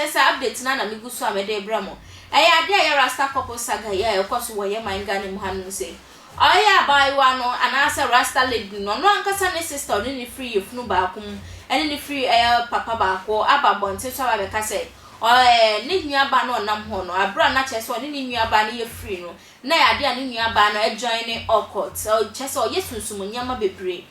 Kyerɛ sɛ update no ara na megu so a mede rebrɛ mo. Ɛyɛ adeɛ a ɛyɛ Rasta couple saga yi a ɛkɔ so wɔ yɛn man Ghana mu hanom sei. Ɔyɛ abaayewa no anaasɛ Rasta lady no, ɔno ankasa ne sister a ɔne no firi yafunu baako mu ɛne no firi ɛyɛ papa baako aba abɔnten so aba abɛka sɛ ɔɛ ne nuabaa no a ɔnam hɔ no, aberɛ a na kyerɛ sɛ ɔne ne nuabaa no yɛ firi no, na ɛyɛ adeɛ a ne nuabaa no join ne occult, kyerɛ sɛ ɔyɛ sunsum nneɛma bebree.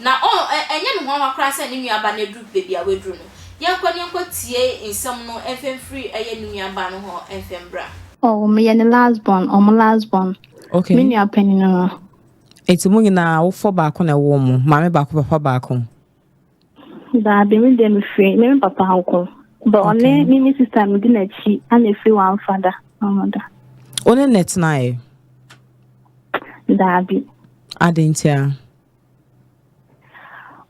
Na ɔ ɛ ɛnyɛ me nwanwa koraa sɛ ne nuabaa no aduru baabi a waduru no. Yɛnkɔ na yɛnkɔtie nsɛm no mfa mfiri ɛyɛ ne nuabaa no hɔ mfa mbra. Oh, meyɛ ne last born, ɔmo last born. Okay. Me nua panyin no. Eti mo nyinaa wofɔ baako na ɛwɔ mo, maame baako, papa baako. Daabi, me deɛ mefiri me papa nko. But ɔne me sister medi n'akyi ana efiri one father, one mother. Wo ne ne tenaeɛ? Daabi. Adɛn ntia?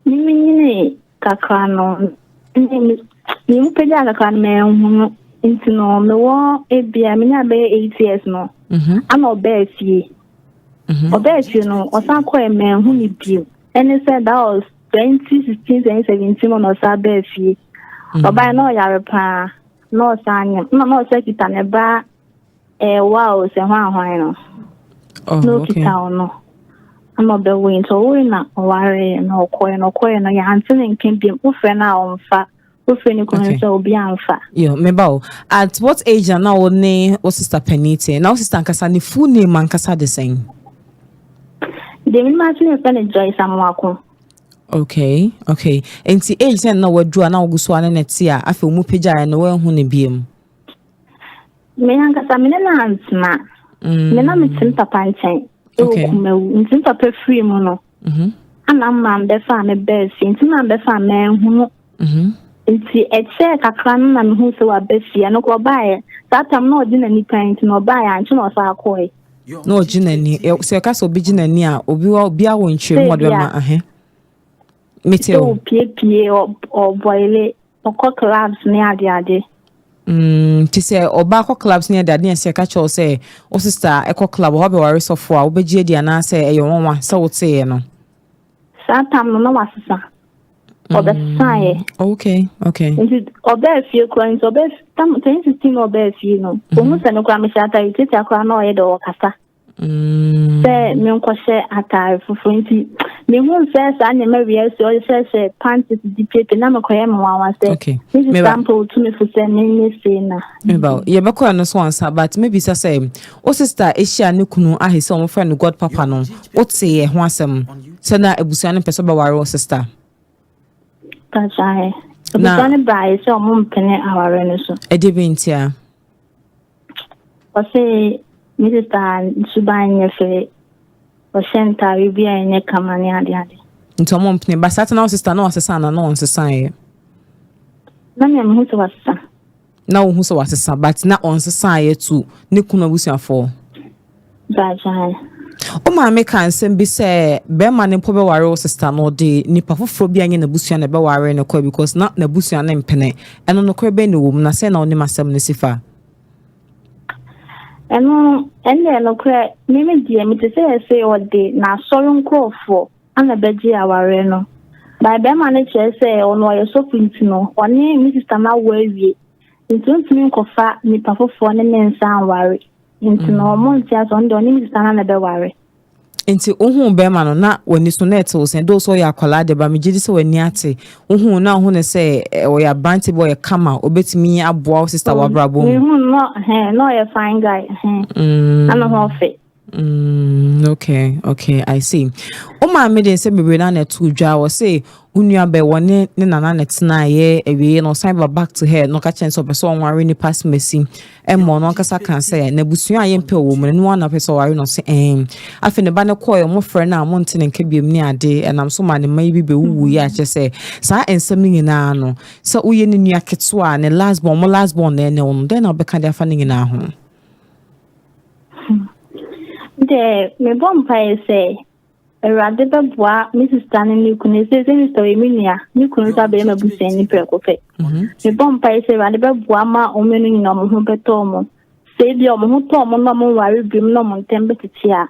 Me menyinii kakra no, me mu pagyaa kakra no manhu no. Nti no mewɔ ebia menya bɛyɛ 8 years no, ana ɔbaa fie. Ɔbaa fie no, ɔsan kɔɛ, manhu ne bio. Ɛne sɛ that was 2016, 2017 mu na ɔsan baa fie. Ɔbaa na ɔyare paa na ɔsan nyam na ɔsan kita ne ba ɛɛwa o sɛ hwan hwan no. Na okita ɔno ama ɔbɛwoe, nti ɔwoe na ɔwareeɛ na ɔkɔɛ na ɔkɔɛ no, yɛante ne nka biom. Wofrɛ no a ɔmfa, wofrɛ ne kunu sɛ obi amfa. Yo, meba o. At what age na wo ne wo sister panin te? Na wo sister ankasa ne full name ankasa de sɛn? Deɛ menim ase ne fɛ no Joyce Amoako. Okay. Nti age sɛn na waduru a na wogu so a ne ne te a afei mu pagyaeɛ no woanhu ne biom? Me ankasa me ne no antena. Me na mete me papa nkyɛn ɛwɔ Kumawu, nti me papa firi mu no ana mma mbɛfa a mebaa fie, nti ma mbɛfa a manhu no. Nti ɛkyɛɛ kakra no na mehu sɛ waba fie. Ɛno kɔ ɔbaeɛ saa tam na ɔgye n'ani pan, nti na ɔbaeɛ ankye na ɔsan akɔɛ. Na ɔgye n'ani. Sɛ ɛka sɛ obi gye n'ani a, obi wɔ obi awɔ nkyerɛmu ɔde bɛma ahɛ. Mete sɛ o. Ɔpiepie, ɔbɔile, ɔkɔ clubs ne adeade. Nti sɛ ɔbaa kɔ clubs ne ade ade sɛ ɛka kyerɛw sɛ wo sister ɛkɔ club hɔ bɛware sɔfo a, wobɛgye adi anaasɛ ɛyɛ nwanwa sɛ woteeɛ no? Saa tam no na wasesa, ɔbɛsesaeɛ. Nti ɔbaa fie koraa, nti ɔbaa tam 2016 na ɔbaa fie no, ohun sɛ no koraa mehyɛ atare tiatia koraa na ɔyɛ dɛ ɔkasa sɛ menkɔhyɛ atare foforɔ, nti mehu sɛ saa nneɛma wia si ɔhyehyɛ panties di piepe na mekɔyɛ me nwanwa sɛ me sister mpo otumi fo sɛ menyɛ sei na. Meba, yɛbɛkɔ ɛno so ansa, but mebisa sɛ wo sister ahyia ne kunu ahe sɛ ɔmofrɛ no God Papa no, wotee ho asɛm sɛ na abusua no mpɛ sɛ ɔbɛware wo sister? Kakyae, abusua no baeɛ sɛ ɔmo mpene aware no so. Ɛde bi ntia? Ɔse me sister suban nyɛ fɛ, ɔhyɛ ntaare bi a ɛnyɛ kama ne adeade. Nti ɔmo mpene ba saa tena wo sister na ɔsesa ana na ɔnsesaeɛ? Na nea mehu sɛ wasesa. Na wohu sɛ wasesa, but na ɔnsesaeɛ to ne kunu abusuafoɔ? Gyaagyae. Wo maame ka nsɛm bi sɛ bɛrima no mpo bɛware wo sister no, ɔde nipa foforɔ bi anyɛ n'abusua na ɛbɛware no kɔ because na n'abusua no mpene. Ɛno nokorɛ bɛn na ɛwɔ mu, na sɛn na wonim asɛm no si fa? Ɛno ɛnna nokorɛ. Meme deɛ mete sɛ yɛsɛ ɔde n'asɔre nkurɔfoɔ ana bɛgye awareɛ no by bɛrima no, kyerɛ sɛ ɔno ɔyɛ sɔfo, nti no ɔne me sister no awo awie, nti ɔntumi nkɔfa nipa foforɔ ne ne nsa anware, nti no ɔmo nte ase, ɔno deɛ ɔne me sister no na bɛware. Nti wohu bɛrima no na w'ani so na ɛte wo sɛn? Dɛ sɛ ɔyɛ akwadaa de ba, megye di sɛ w'ani ate, wohu na wohu ne sɛ ɔyɛ aberante bi, ɔyɛ kama, obɛtumi aboa wo sister w'abrabɔ mu? Mehu no hɛn na ɔyɛ fine guy hɛn ana ho ɔfɛ. Okay, I see. Wo maame de nsɛm bebree na ɛto dwa wɔ se wo nua bɛ wɔ ne nana ne tenaeɛ awie na ɔsan ba back to her na ɔka kyerɛ sɛ ɔpɛ sɛ ɔnware nipa simasi ɛma ɔno ankasa ka sɛ n'abusua a yɛmpɛ wɔ mu no ne wɔn na ɔpɛ sɛ ɔware no sɛ ɛn afei ne ba no kɔɔ, ɔmo frɛ no a monte ne nka biom ne ade, ɛnam so ma ne mma yi bi bɛwuwu yi akyɛ sɛ saa nsɛm no nyinaa no, sɛ woyɛ ne nua ketewa a ne last born, mo last born na ɛne wo no, dɛn na wobɛka de afa ne nyinaa ho? Deɛ mebɔ mpaeɛ sɛ Awurade bɛboa me sister ne ne kunu, sɛ me sister yɛ me nua, ne kunu nso abɛyɛ m'abusuani prɛko pɛ. Mebɔ mpaeɛ sɛ Awurade bɛboa ma ɔmo no nyinaa ɔmo ho bɛtɔ ɔmo, sɛ ebi ɔmo ho tɔ ɔmo na ɔmo nware biom na ɔmo ntɛm bɛtete a.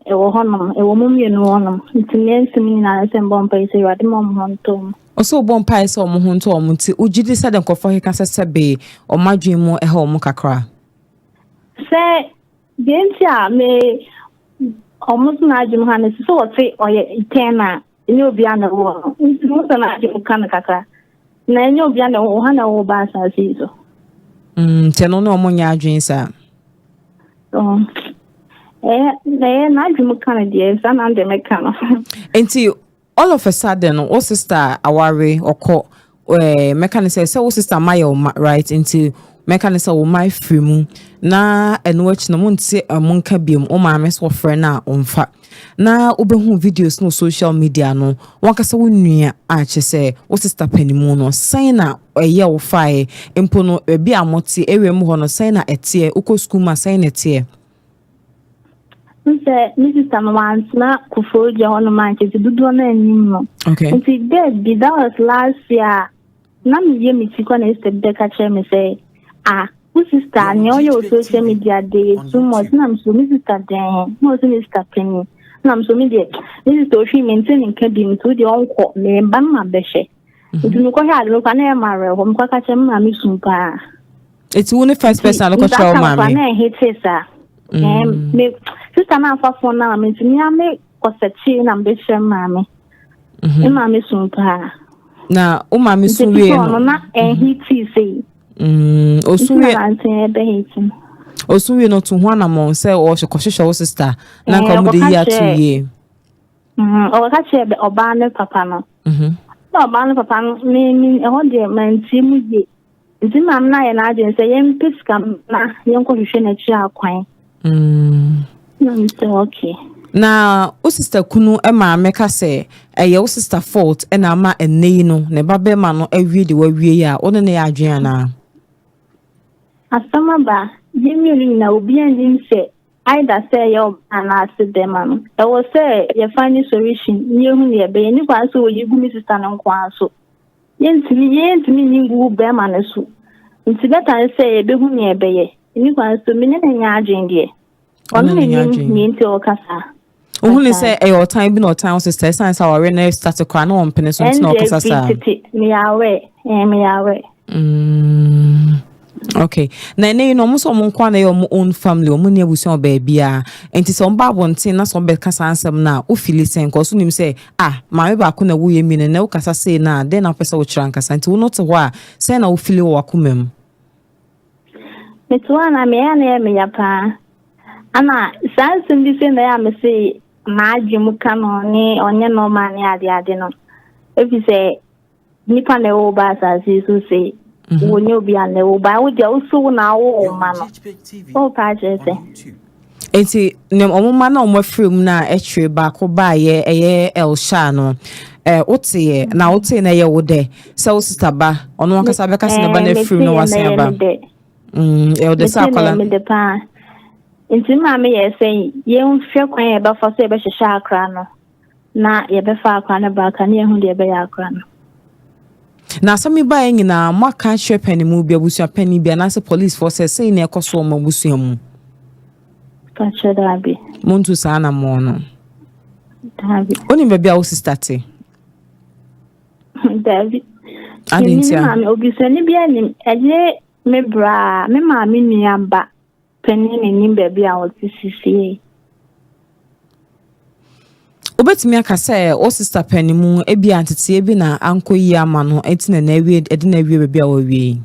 Ɛwɔ hɔnom, ɛwɔ mo mmienu hɔnom. Nti me nsɛm nyinaa ne sɛ mbɔ mpae sɛ Awurade ma ɔmo ho ntɔ ɔmo. Ɔsɛ wobɔ mpae sɛ ɔmo ho ntɔ ɔmo nti wogye di sɛ de nkurɔfoɔ keka sɛ sɛbe ɔmo adwene mu ɛha ɔmo kakra? Sɛ deɛ nti a me ɔmo so n'adwene mu ha no sɛ wɔte ɔyɛ eternal a ɛnyɛ obiara na ɛwɔ no. Nti mo sɛ n'adwene mu ka no kakra. Na ɛnyɛ obiara na ɛwɔ ha na ɛwɔ ba asase yi so. Nti ɛno ne ɔmo nyɛ adwene saa. Ɛyɛ ɛyɛ n'adwene mu ka no deɛ saa na deɛ mɛka no. Nti all of a sudden no wo sister aware ɔkɔ mɛka ne sɛ wo sister ma yɛ wo ma, right? Nti mɛka ne sɛ wo ma afiri mu na ɛno akyi no monte mo nka biom, wo maame so wɔfrɛ no a ɔmfa na wobɛhu videos no social media no wankasa wo nua a kyerɛ sɛ wo sister panimu no, sɛn na ɛyɛ wo faeɛ mpo no, baabi a mote area mu hɔ no, sɛn na ɛteɛ? Wokɔ sukuu mu a, sɛn na ɛteɛ? Sɛ me sister no wantena Koforidua hɔnom ankyɛ nti dodoɔ no anim no. Nti date bi, that was last year, na meyɛ me ti kɔ na sister bi bɛka kyerɛ me sɛ, ah, wo sister nea ɔyɛ wɔ social media de yɛ too much. Na so me sister dɛn? Na ɔsɛ me sister panyin. Na so me deɛ me sister ohwi me nti ne nka bi nti wo deɛ ɔnkɔ meba no ma bɛhwɛ. Nti mekɔhwɛ ade no kora na ɛyɛ ma awerɛhɔ, mekɔka kyerɛ me maame sum paa. Eti wo ne first person a lɔkɔkyerɛ wo maame? Na ɛhete saa. Me sister na afa phone na me nti me ame kɔsɛkyi na mebɛkyerɛ maame. Me maame sum paa. Na wo maame sum wie no? Nti na ɛhete sei. Osu wie. Nti na ɛbɛhete no. Osu wie no to ho anammɔn sɛ ɔhwɛ kɔhwehwɛ wo sister na nka ɔmo de yi ato yie. Ɔkɔka kyerɛ ɔbaa ne papa no. Na ɔbaa ne papa no me ɛhɔ deɛ mantie mu yie. Nti maame no ayɛ n'adwene sɛ yɛmpɛ sika na yɛnkɔhwehwɛ n'akyi akwan. Na mesɛ okay. Na wo sister kunu maame ka sɛ ɛyɛ wo sister fault ɛna ama ɛnɛ yi no ne ba bɛrima no awie de wawie yi a, wo ne ne yɛ adwene anaa? Asɛm aba, yɛn mmienu nyinaa obiara nnim sɛ either sɛ ɛyɛ ɔbaa anaasɛ bɛrima no. Ɛwɔ sɛ yɛfa ne solution na yɛhu deɛ ɛbɛyɛ. Ne kwan sɛ wɔyi gu me sister no nko ara so. Yɛntumi nyi ngu bɛrima no so. Nti better ne sɛ yɛbɛhu nea ɛbɛyɛ. Ne kwan so me ne no nyɛ adwene deɛ. Ɔno ne na nim nea nti ɔka saa. Wohu ne sɛ ɛyɛ ɔtan bi na ɔtan wo sister ɛsiane sɛ awareɛ no start koraa na ɔmpene so nti na ɔkasa saa? Ɛndeɛ tete meyɛ aware. Meyɛ aware. Okay. Na ɛnɛ yi no ɔmo sɛ ɔmo nko na ɛyɛ ɔmo own family, ɔmo ni abusua wɔ baabiara. Nti sɛ ɔmo ba abɔnten na sɛ ɔmo bɛka saa nsɛm no a, wofili sɛn? Kɔ so nim sɛ ah, maame baako na woyɛ mi no na wokasa sei na dɛn na wopɛ sɛ wokyerɛ ankasa? Nti wo no te hɔ a, sɛn na wofili wɔ w'akoma mu? Mete hɔ a na meyɛ na ɛyɛ meya paa. Ana saa nsɛm bi sɛ na ɛyɛ a mese m'adwe mu ka no ne ɔnyɛ normal ne ade ade no. Ɛfiri sɛ nipa na ɛwɔ ba asase yi so sɛ wɔnyɛ obi a na ɛwɔ ba wo deɛ woso wo na awo wo ma no. Wɔpa akyerɛ sɛ. Nti ne ɔmo ma na ɔmo afiri mu na ɛkyerɛ baako baayɛ ɛyɛ Elsha no, woteɛ na wotee na ɛyɛ wo dɛ sɛ wo sister ba ɔno ankasa bɛka sɛ ne ba no afiri mu na wasan aba? Ɛyɛ wo dɛ sɛ akwala? Mede paa. Nti maame yɛ sɛ yɛnhwɛ kwan a yɛbɛfa so yɛbɛhyehyɛ akora no na yɛbɛfa akora no baaka na yɛhu deɛ ɛbɛyɛ akora no. Na asɛm yi baeɛ nyinaa, moaka akyerɛ panimu bi, abusua panin bi anaasɛ policefoɔ sɛ sei na ɛkɔ so wɔ mo abusua mu? Kakyɛ daabi. Montu saa anammɔn no? Daabi. Wonim baabi a wo sister te? Daabi. Ade nti a? Maame obusuani bi anim ɛyɛ me braa me maame nua ba panin n'anim baabi a ɔte sisie. Wobɛtumi aka sɛ wo sister panimu ebi a nteteɛ bi na ankɔ yie ama no nti na n'awie ɛde na awie baabi a wɔawie yi?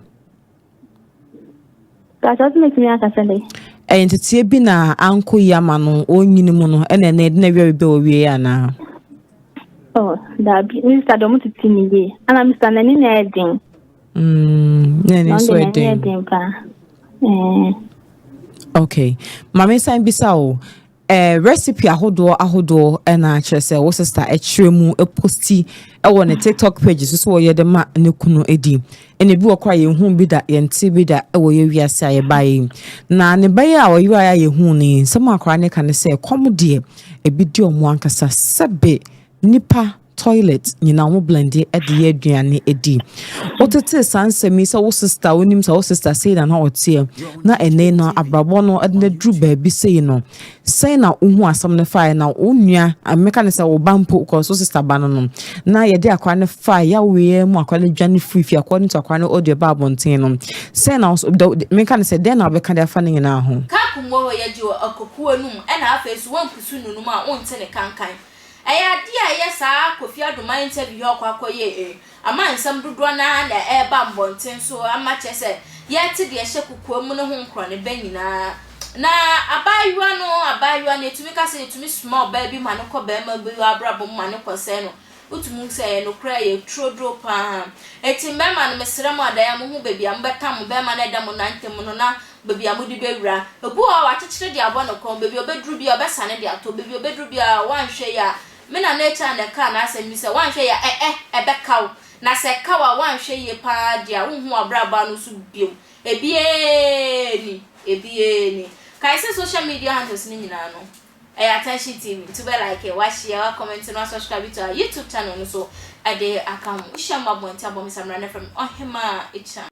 Kakyɛ ɔsɛ mɛtumi aka sɛ dɛ. Ɛyɛ nteteɛ bi na ankɔ yie ama no ɔnyini mu no ɛna ɛna ɛde na awie baabi a wɔawie yi anaa? Oh, daabi. Me sister deɛ ɔmo tete ne yie. Ana me sister n'ani na ɛden. Na ɛni nso Ɔno deɛ n'ani ɛden. ɛden paa. Ɛɛ. Okay. Maame san bisa o. Recipe ahodoɔ ahodoɔ ɛna kyerɛ sɛ wo sister ɛkyerɛ mu ɛposti ɛwɔ ne TikTok page so so wɔyɛ de ma ne kunu edi. Ɛna ebi wɔ koraa yɛnhu bi da, yɛnte bi da ɛwɔ yɛ wiase a yɛba yi. Na ne ba yi a ɔyere a yɛhu no yi, nsɛm a akwaraa ne ka ne sɛ kɔm deɛ ebi di ɔmo ankasa sɛbe nipa. toilet nyinaa wɔn blende de yɛ aduane di. Wotetee saa nsɛm yi sɛ wo sister wonim sɛ wo sister sei na na ɔteɛ na ɛnɛ no abrabɔ no de no aduru baabi sei no sɛn na wohu asɛm no faeɛ na wo nua mɛka ne sɛ wo ba mpo kɔ so sister ba no no na yɛde akora no fae yaweɛ mu akora no dwane firi fie according to akora no audio ba abɔnten no sɛn na mɛka ne sɛ dɛn na wobɛka de afa ne nyinaa ho. Kaa kumɔ hɔ yɛgye wɔ akokuo no mu ɛna afei so wɔmpusu nunum a wonte ne kankan. Ɛyɛ adeɛ a ɛyɛ saa Kofi Adomah interview yi ɔkɔ akɔyɛ yi ama nsɛm dodoɔ no ara na ɛreba mbɔnten so ama kyerɛ sɛ yɛte deɛ ɛhyɛ kokoa mu no ho nkorɔnebɛ nyinaa. Na abaayewa no abaayewa no yɛtumi ka sɛ yɛtumi soma ɔbaa bi ma no kɔ barima bi abrabɔ mu ma no kɔsɛe no. Wotumi hu sɛ ɛyɛ nokorɛ ɛyɛ turoduro paa. Enti mmarima no mesrɛ mo adan a mohu baabi a mobɛtam mo barima no a ɛda mo nan ntam no na baabi a mode bɛwura. Ebi wɔ hɔ a wakyekyere de abɔ ne kɔn, baabi a ɔbɛduru biara ɔbɛsane de atɔ, baabi a ɔbɛduru biara woanhwɛ yie a, me nana Akyaa na ɛkaa n'asɛm bi sɛ woanhwɛ yie a ɛ-ɛ, ɛbɛka wo. Na sɛ ɛka wo a woanhwɛ yie pa ara deɛ a wonhu w'abrabɔ ano so bio. Ebiara ni, ebiara ni. Kae sɛ social media handles no nyinaa no, Ɛyɛ Attention TV nti wobɛ like, wa share, wa comment na wa subscribe to our YouTube channel no so ɛde aka ho. Wohyia me wɔ abɔnten abɔ me samina na frɛ me Ɔhemaa Akyan.